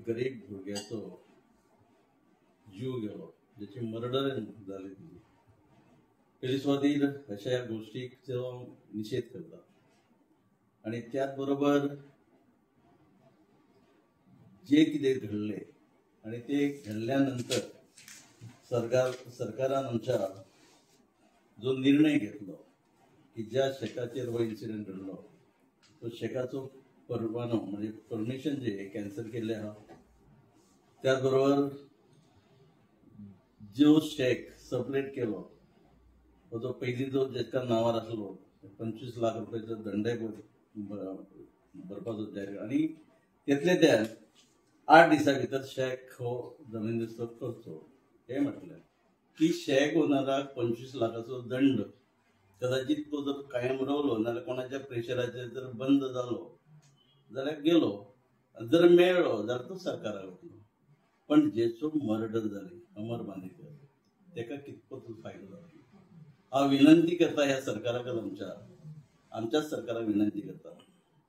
गरीब भुरग्याचो जीव गेलो, ज्याची मर्डर जाली ती पेलीस्वादीर अशा ह्या गोष्टीचो निशेध करता. आनी त्याच बरोबर जे कितें घडले आनी ते घडल्या नंतर सरकारान आमच्या जो निर्णय घेतलो की ज्या शेकाचेर हो इन्सिडंट घडलो तो शेकाचो परवानो म्हणजे परमिशन जे कॅन्सल केल्ले आहा. त्याच बरोबर जो शेक सबलेट केलो तो जो पयलीं जो जेका नांवार आसलो 25 लाख रुपयाचो दंडय भरपाचो जाहीर आनी तेतले त्या 8 दिसां भितर शेक हो जमीन करचो हें म्हटलें की शेक ओनराक 25 लाखाचो दंड कदाचित तो जर कायम रावलो नाजाल्यार कोणाच्या प्रेशराचेर जर बंद जालो जाल्यार गेलो, जर मेळ्ळो जाल्यार तो सरकाराक वतलो. पण जेचो मर्डर जाले अमर बांदेकर तेका कितपत फायदो जालो. हांव विनंती करता ह्या सरकाराक, आमच्याच सरकाराक विनंती करता,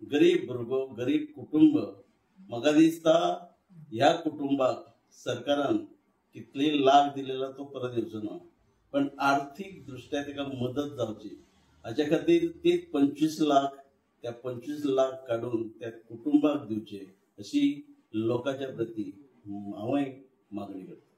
गरीब भुरगो गरीब कुटुंब म्हाका दिसता ह्या कुटुंबाक सरकारान कितले लाख दिलेला तो परत येवचो ना, पण आर्थिक दृष्ट्या ताका मदत जावची हाच्या खातीर ती 25 लाख त्या 25 लाख काडून त्या कुटुंबाक दिवचे अशी लोकांच्या प्रती हांवूय मागणी करता.